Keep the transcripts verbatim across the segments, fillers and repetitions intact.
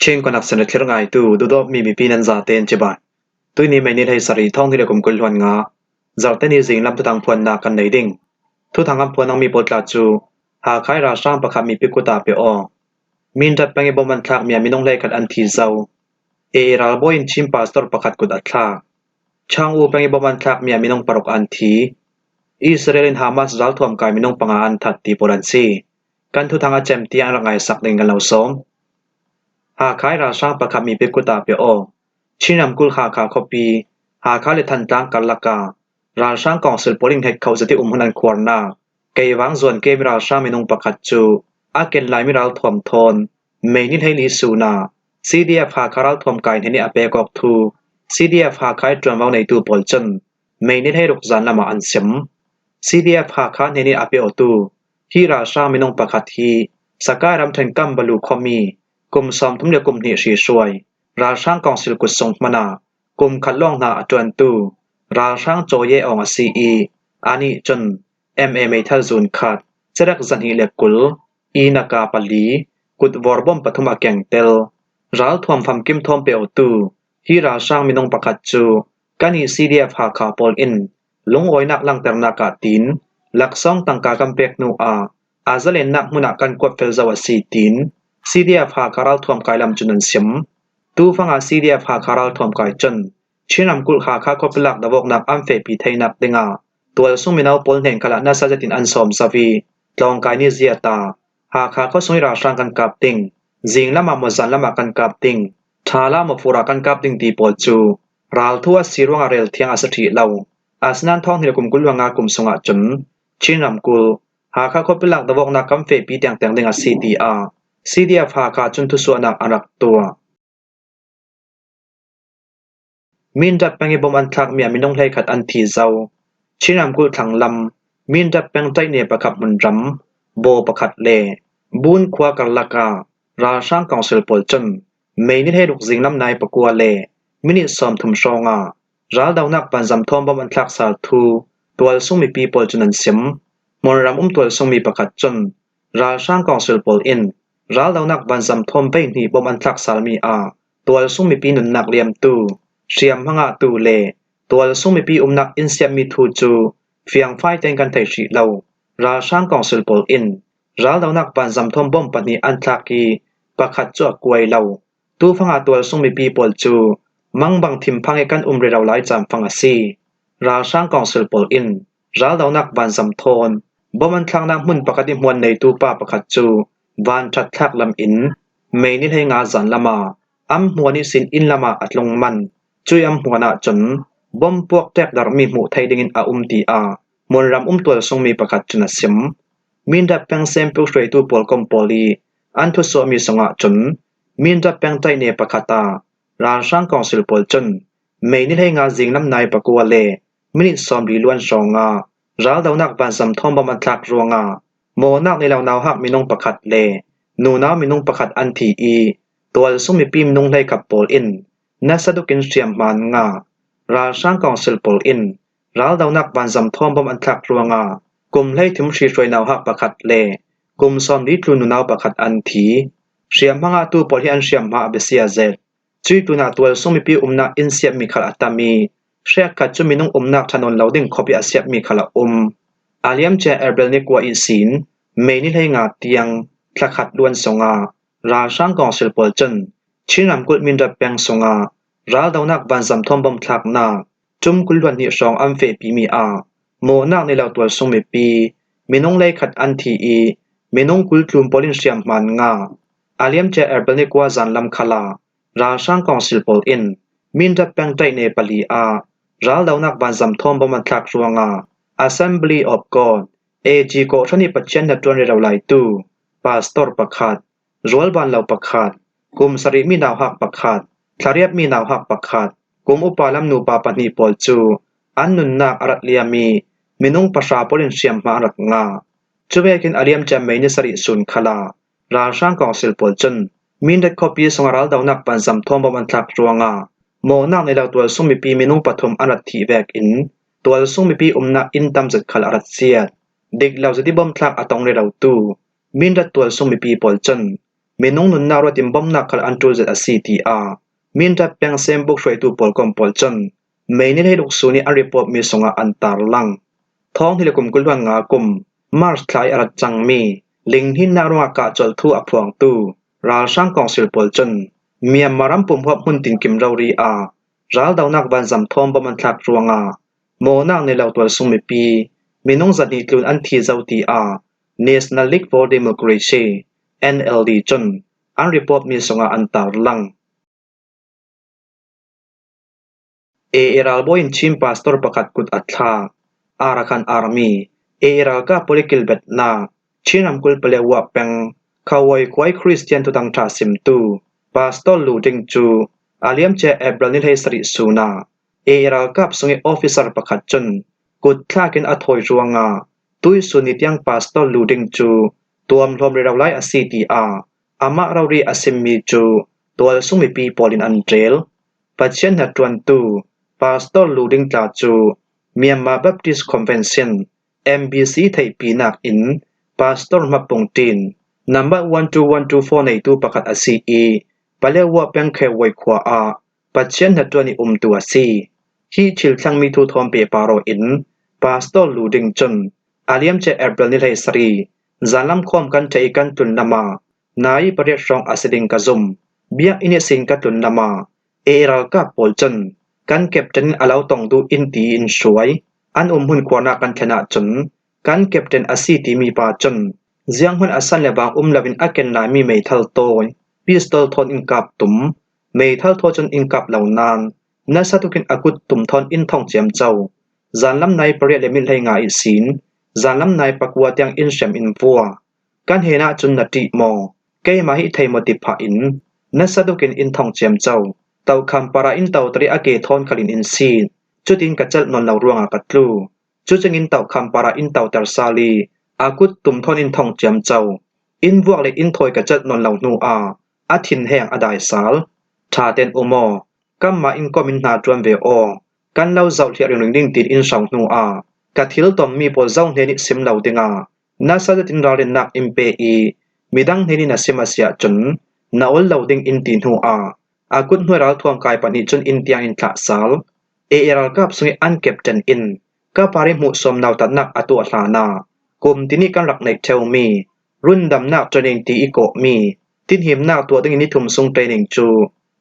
Chin Connection a thlir ngaitu, duhdawtmi mipi nan zaten cibai. Tuini May ni hleisarih, thawng hnih le kum kul hluan nga, Zarhte ni zinglam thuthang phuannak kan nei ding. Thuthang an phuan mi pawl tla cu, Hakha i ralhrang pakhat mipi kut ah pe aw. Mindat peng i bom an thlakmi ah minung hleikhat an thi zo. A A ralbawi in Chin pastor pakhat kut a thlak. Chang U peng i bom an thlakmi ah minung paruk an thi. Israel in Hamas ralthuam kai minung panga an that ti pawl an si. Kan thuthang a cem tiang rak ngaisak ding kan lo sawm. Hakha i ralhrang pakhat mipi kut ah pe aw. Chin ramkulh Hakha khuapi, Hakha le Thantlang karlak ah ralhrang kawngsil pawl in nghet kho zet i um hun an khuarnak, Keivang zuan kem i ralhrang minung pakhat cu a ken laimi ralthuam thawn May ni hleili sun ah C D F Hakha ralthuam kai hnen i a pek awk thu C D F Hakha i ṭuanvo neitu pawl cun May ni hleiruk zan lam ah an sim. C D F Hakha hnen i a pe awtu hi ralhrang minung pakhat hi Sakai ramṭhen Kambalu khuami kum sawmthum le kum hnih hri hruai ralhrang kawngsil kut sung hmanh ah kum khat lawng hna a ṭuantu ralhrang Caw Ye Awng a si i, anih cun M A meithal zun khat, cerek zahnih le kul, i naka pali, kut vawrbawm pathum a kengtel, ralthuam famkim thawn pe awtu hi ralhrang minung pakhat cu kan i C D F Hakha pawl in lungawinak langternak ah tiin laksawng tangka kan pek hnu ah a zalennak hmun ah kan kuat fel zo a si, tiin C D F Hakha ralthuam kai lam cun an sim. Tufang ah C D F Hakha ralthuam kai cun Chin ramkulh Hakha khuapi lak dovawknak an fehpi theinak dingah tualsung mino pawl hnen khalah nasa zetin an sawm zo i tlawngkai ni zia ta Hakha khuasung i ralhrang kan kap ding, zinglam ah maw zanlam ah kan kap ding, ṭhala maw fur ah kan kap ding ti pawl cu ralthu a si ruangah rel thiang a si ṭhih lo. Asinain thawng hnih le kum kul hluan nga kum sungah cun Chin ramkulh Hakha khuapi lak dovawknak kan fehpi tengteng ding a si, tiah C D F Hakha cun thusuahnak an rak tuah. Mindat peng i bom an thlakmi ah minung hleikhat an thi zo. Chin ramkulh thlanglam, Mindat peng ṭaihne pakhat hmunram, baw pakhat le Bun khua karlak ah ralhrang kawngsil pawl cun May ni hleiruk zinglam nai pakua le minit sawmthum hrawngah raldonak vanzam thawn bom an thlak sal thu tualsung mipi pawl cun an sim. Hmunram um tualsung mi pakhat cun ralhrang kawngsil pawl in raldonak vanzam thawn veihnih bom an thlak salmi ah tualsung mipi nunnak liamtu, hriamhma ngahtu le tualsung mipi umnak inn siatmi thu cu fiangfai tein kan thei hrih lo. Ralhrang kawngsil pawl in raldonak vanzam thawn bom pahnih an thlak i pakhat cu a kuai lo. Tufang ah tualsung mipi pawl cu mangbang thimphang i kan um rero lai caan fang a si. Ralhrang kawngsil pawl in raldonak vanzam thawn bom an thlaknak hmun pakhat i hmuan neitu pa pakhat cu vanṭhat thlak lam in May ni hleinga zanlam ah an hmuan ihsin inn lam ah a tlung man. Cui an hmuan ah cun bom puak ṭekdarhmi hmuh theih dingin a um, tiah hmunram um tualsungmi pakhat cun a sim. Mindat peng sempuk hruaitu pawl kom pawl i an thusuahmi sungah cun Mindat peng ṭaihne pakhat ah ralhrang kawngsil pawl cun May ni hleinga zinglam nai pakua le minit sawmli luan hrawngah raldonak vanzam thawn bom an thlak ruangah mawhnak nei lo nauhak minung pakhat le nunau minung pakhat an thi i tualsung mipi minung hleikhat pawl in nasa dukin hriamhma an ngah. Ralhrang kawngsil pawl in raldonak vanzam thawn bom an thlak ruangah kum hleithum hri hruai nauhak pakhat le kum sawmli tlu nunau pakhat an thi. Hriamhma ngahtu pawl hi an hriamhma a biasia zet. Cui tlunah tualsung mipi umnak inn siatmi khal a tam i hrekkhat cu minung umnak ṭha nawn lo ding khuapi a siatmi khal a um. A liamcia April ni kua ihsin May ni hleinga tiang thlakhat luan sungah ralhrang kawngsil pawl cun Chin ramkulh Mindat peng sungah raldonak vanzam thawn bom thlaknak ṭum kul hluan hnih hrawng an fehpimi ah mawhnak nei lo tualsung mipi minung hleikhat an thi i minung kul tlun pawl in hriamhma an ngah. A liamcia April ni kua zanlam khal ah ralhrang kawngsil pawl in Mindat peng ṭaihne pali ah raldonak vanzam thawn bom an thlak ruangah Assembly of God, A G kawhhran i Pathian hnaṭuan rero laitu pastor pakhat, rualvan lo pakhat, kum sarihmi nauhak pakhat, thla riatmi nauhak pakhat, kum upa lam nupa pahnih pawl cu an nunnak a rat liam i minung pahra pawl in hriamhma a rat ngah. Cuvekin a liamcia May ni sarih sun khal ah ralhrang kawngsil pawl cun Mindat khuapi sungah raldonak vanzam thawn bom an thlak ruangah mawhnak nei lo tualsung mipi minung pathum an rat thih vekin tualsung mipi umnak inn tam zet khal a rat ciat. Dik lo zet i bom thlak a tong rerotu Mindat tualsung mipi pawl cun minung nunnak ruatin bomnak khal an ṭul zet a si, tiah Mindat peng sembuk hruaitu pawl kawm pawl cun May ni hleiruk sun ih an report mi sungah an tarlang. Thawng hnih le kum kul hluan nga kum March thla ih a rat cangmi linghninnak ruangah kahcolh thu a phuangtu ralhrang kawngsil pawl cun Myanmar ram pumhuap hmun tinkim rori ah raldonak vanzam thawm bom an thlak ruangah mawhnak nei lo tualsung mipi minung zahnih tlun an thi zo, tiah National League for Democracy, N L D, cun an report mi sungah an tarlang. A A ralbawi in Chin pastor pakhat kut a thlak. Arakan Army, A A ralkap pawl ih kilbetnak, Chin ramkulh Paletwa peng Khawoi khua ih Khristian thutang ṭha simtu Pastor Lu Ding cu a liamcia April ni hleisarih sun ah A A ralkap sungih officer pakhat cun kut thlak in a thawi ruangah tuihsun ni tiang Pastor Lu Ding cu tuamhlawm rero lai a si, tiah amah rori a simmi cu tualsung mipi pawl in an rel. Pathian hnaṭuantu Pastor Lu Ding tla cu Myanmar Baptist Convention, M B C, theihpinak in pastor hmapung ṭin number one two one two four neitu pakhat a si ih Paletwa peng Khawoi khua ah Pathian hnaṭuan ih umtu a si. Hih thil thlengmi thu thawn pehpar aw in Pastor Lu Ding cun a liamcia April ni hleisarih zanlam khawm kan ṭheh ih kan tlun lamah nai pariat hrawng a si ding ka zum. Biakinn ihsin ka tlun lamah A A ralkap pawl cun kan captain in a lo tong duh in ti in hruai. An umhmun khuarnak kan thlen ahcun kan captain a si timi pa cun zianghman a san le vang um loin a ken laimi meithal tawi pistol thawn in kap tum. Meithal thaw cun in kap lo nain nasa tukin a kut tum thawn in thong ciamco. Zanlam nai pariat le minit hleinga ihsin zanlam nai pakua tiang in hrem in vua. Ka hnenah cun na ṭih maw? Keimah hi thei maw ti phah in nasa tukin in thong ciamco. Tokham parah in toter ih a ke thawn khalin in sit. Cutin ka celh nawn lo ruangah ka tlu. Cucingin tokham parah in toter sal ih a kut tum thawn in thong ciamco. In vuak le in thawi ka celh nawn lo hnuah a thinheng a dai sal. Ṭha tein um aw. Kanmah in kawm in hna ṭuan ve aw. Kan lo zohhliah ringring ding tiin in hro hnuah ka thil tommi pawl zo hnen ih sim lo dingah nasa zetin ralrinnak in pe ih midang hnen ih na sim a si ahcun na ol lo ding in ti hnuah a kut hnuai ralthuam kai pahnih cun in tiang in thlah sal. A A ralkap sungih an captain in ka par ih hmuhsuam nautatnak a tuah hlanah kum tinih kan rak neih ṭheumi rundamnak training ti ih kawhmi tinhimnak tuah dingin ni thum sung training cu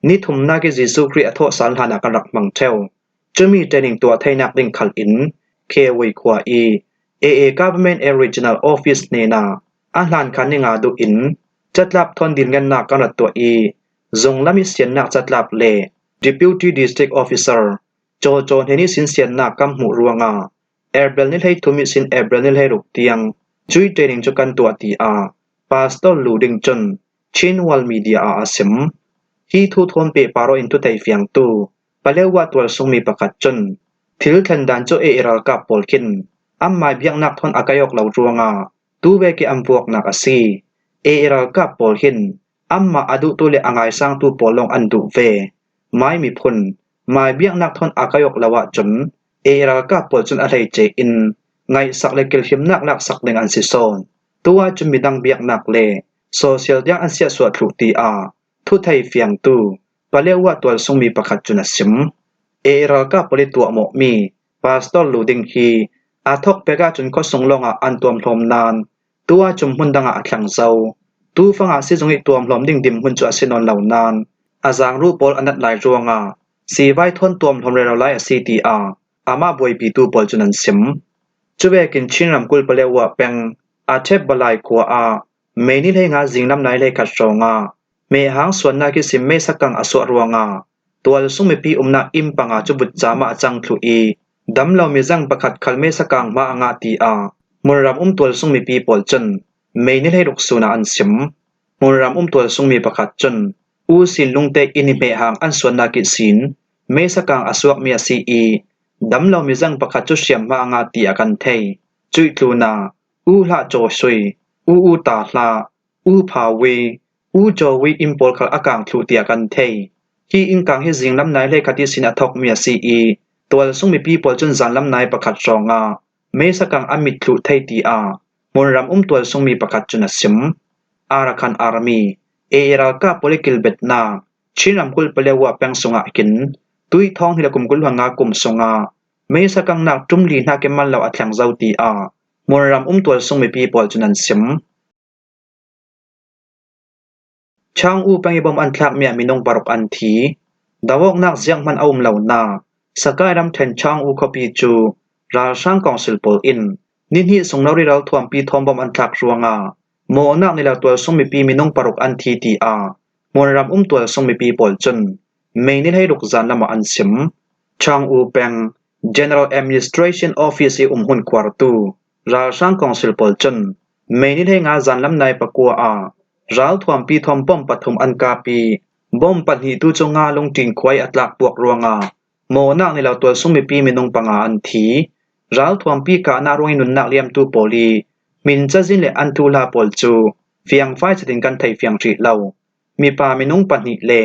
ni thumnak ih Jesuh Khrih a thawhsal hlanah kan rak hmang ṭheu. Cumi training tuah theinak ding khal in Khawoi khua ih A A Government and Regional Office hnenah a hlan khan ni nga duh in catlap thawn dilngennak kan rak tuah ih zunglam ih siannak catlap le Deputy District Officer Cawcaw hnen ihsin siannak kan hmuh ruangah April ni hleithum ihsin April ni hleiruk tiang cuih training cu kan tuah, tiah Pastor Lu Ding cun Chin World Media ah a sim. Hi thu thawn pehpar aw in thuthei fiangtu Paletwa tualsungmi pakhat cun thil thlendan cu A A ralkap pawl khin anmai biaknak thawn a kaih awk lo ruangah tuvek ih an vuaknak a si. A A ralkap pawl hin anmah a duhtu le a ngaisangtu pawl lawng an duh ve. Mai miphun, mai biaknak thawn a kaih awk lo ahcun A A ralkap pawl cun a hleice in ngaihsak le kilhimnak laksak ding an si sawn. Tu ahcun midang biaknak le social tiang an siahsuah thluh, tiah thuthei fiangtu Paletwa tualsungmi pakhat cun a sim. A A ralkap pawl ih tuahmawhmi Pastor Lu Ding hi a thawk pek ahcun khuasung lawngah an tuamhlawm nain tu ahcun hmun dangah a thleng zo. Tufangah sizung ih tuamhlawm ding dinhmun cu a si nawn lo nain a zaangruh pawl a nat lai ruangah sivai thawn tuamhlawm rero lai a si, tiah amah buaipitu pawl cun an sim. Cuvekin Chin ramkulh Paletwa peng a ṭhep Balai khua ah May ni hleinga zinglam nai hleikhat hrawngah mehhang suannak ihsin meisakang a suah ruangah tualsung mipi umnak inn panga cu vutcam ah a cang thluh ih damlo mizeng pakhat khal meisakang hma a ngah, tiah hmunram um tualsung mipi pawl cun May ni hleiruk sun ah an sim. Hmunram um tualsungmi pakhat cun U Sin Lungte inn ih mehhang an suannak ihsin meisakang a suakmi a si ih damlo mizeng pakhat cu hriam hma a ngah, tiah kan thei. Cuih tlunah U Hlah Caw Sui, U U Ta Hlah, U Pha Wi, U Caw Wi inn pawl khal a kang thluh, tiah kan thei. Hi innkang hi zinglam nai hleikhat ihsin a thawkmi a si ih tualsung mipi pawl cun zanlam nai pakhat hrawngah meisakang an mit thluh thei, tiah hmunram um tualsungmi pakhat cun a sim. Arakan Army, A A ralkap pawl i kilbetna Chin ramkulh Paletwa peng sungah hin tuithawng hnih le kum kul hluan nga kum sungah meisa kangnak ṭum li hnak i man lo a thleng zo, tiah hmunram um tualsung mipi pawl cun an sim. Chang U peng i bom an thlakmi ah minung paruk an thi. Dovawknak zianghman a um lonak Sakai ramṭhen Chang U khuapi cu ralhrang kawngsil pawl in ni hnih sung rori ralthuampi thawm bom an thlak ruangah mawhnak nei lo tualsung mipi minung paruk an thi, tiah hmunram um tualsung mipi pawl cun May ni hleiruk zanlam ah an sim. Chang U peng General Administration Office i umhmun khuartu ralhrang kawngsil pawl cun May ni hleinga zanlam nai pakua ah ralthuampi thawm bom pathum an kap i bom pahnihtu cu Ngalung ṭin khua i a tlak puak ruangah mawhnak nei lo tualsung mipi minung panga an thi. Ralthuampi kahnak ruang i nunnak liamtu pawl i hmin cazin le an thuhla pawl cu fiangfai zetin kan thei fiang hrih lo. Mipa minung pahnih le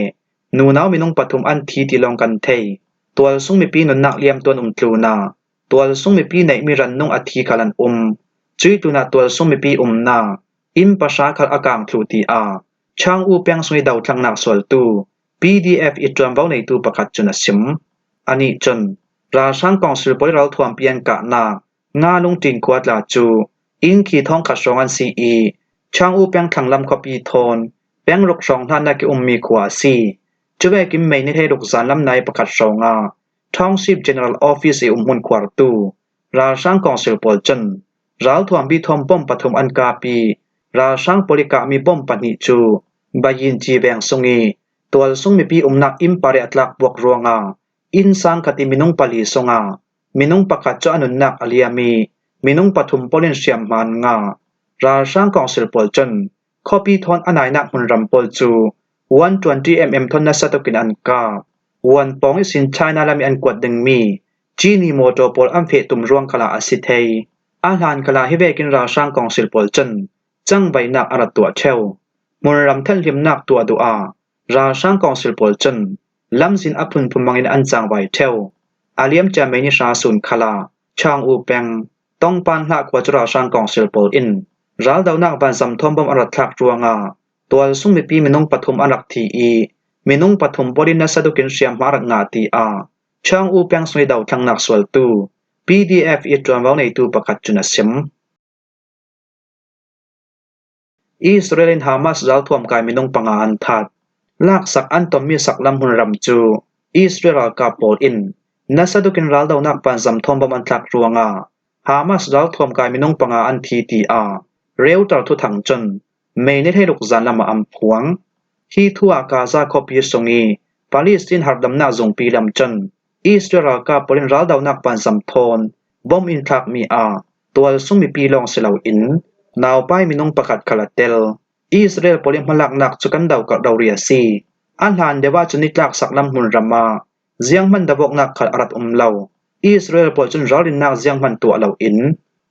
nunau minung pathum an thi ti lawng kan thei. Tualsung mipi nunnak liamtu an um tlunah tualsung mipi neihmi rannung a thi khal an um. Cuih tlunah tualsung mipi umnak inn pahra khal a kang thluh, tiah Chang U peng sung i dothlangnak sualtu P D F i ṭuanvo neitu pakhat cun a sim. Anih cun ralhrang kawngsil pawl i ralthuampi an kahnak Ngalung ṭin khua tla cu inn khi thawngkhat hrawng an si i Chang U peng thlanglam khuapi thawn peng ruk hrawng hlannak i ummi khua a si. Cuvekin May ni hleiruk zanlam nai pakhat hrawngah Township General Office i umhmun khuartu ralhrang kawngsil pawl cun ralthuampi thawm bom pathum an kap i ralhrang pawl i kahmi bom pahnih cu Bayin ci veng sung i tualsung mipi umnak inn par i a tlak puak ruangah inn sang khat i minung pali sungah minung pakhat cu a nunnak a liam i minung pathum pawl in hriamhma an ngah. Ralhrang kawngsil pawl cun khuapi thawn a nainak hmunram pawl cu one twenty mm thawn nasa tukin an kap. One pawng ihsin China lam i an kuat dingmi Chini mawṭaw pawl an feh tum ruang khalah a si thei. A hlan khalah hi vekin ralhrang kawngsil pawl cun cangvaihnak a rak tuah ṭheu. Hmunram thenhlimnak tuah duh ah ralhrang kawngsil pawl cun lamzin a phunphun hmangin an cangvai ṭheu. A liamcia May ni hra sun khalah Chang U peng Tongpan Hlah khua cu ralhrang kawngsil pawl in raldonak vanzam thawm bom a rak thlak ruangah tualsung mipi minung pathum a rak thi i minung pathum pawl in nasa tukin hriamhma a rak ngah, tiah Chang U peng sung i dothlangnak sualtu P D F i ṭuanvo neitu pakhat cun a sim. Israel in Hamas ralthuam kai minung panga an that. Laksak an tonmi saklam hmunram cu Israel ralkap pawl in nasa tukin raldonak vanzam thawm bom an thlak ruangah Hamas ralthuam kai minung panga an thi, tiah Reuter thuthang cun May ni hleiruk zanlam ah an phuang. Hi thu ah Gaza khuapi sung i Palestine harhdamnak zungpi lam cun Israel ralkap pawl in raldonak vanzam thawn bom in thlakmi ah tualsung mipi lawng si loin naupai minung pakhat khal a tel. Israel pawl i hmalaknak cu kan dokalh rori a si. A hlan deuh ah cun nitlak saklam hmunram ah zianghman dovawknak khal a rak um lo. Israel pawl cun ralrinnak zianghman tuah loin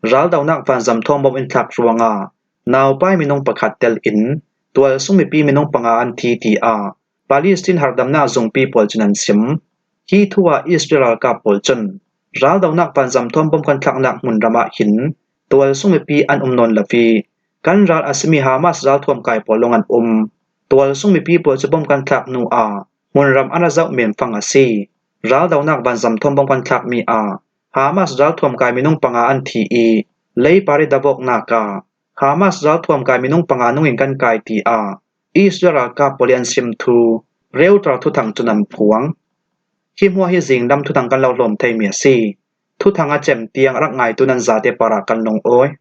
raldonak vanzam thawm bom in thlak ruangah naupai minung pakhat tel in tualsung mipi minung panga an thi, tiah Palestine harhdamnak zungpi pawl cun an sim. Hi thu ah Israel ralkap pawl cun raldonak vanzam thawm bom kan thlaknak hmunram ah hin tualsung mipi an um nawn lo i kan ral a simi Hamas ralthuam kai pawl lawng an um. Tualsung mipi pawl cu bom kan thlak hnu ah hmunram an rak zoh menfang a si. Raldonak vanzam thawm bom kan thlakmi ah Hamas ralthuam kai minung panga an thi i leipar i dovawknak ah Hamas ralthuam kai minung panga nungin kan kai, tiah Israel ralkap pawl i an sim thu Reuter thuthang cun an phuang. Hi hmuah hi zinglam thuthang kan lo hlawm theimi a si. Thuthang a cem tiang a rak ngaitu nan zate parah kan lungawi.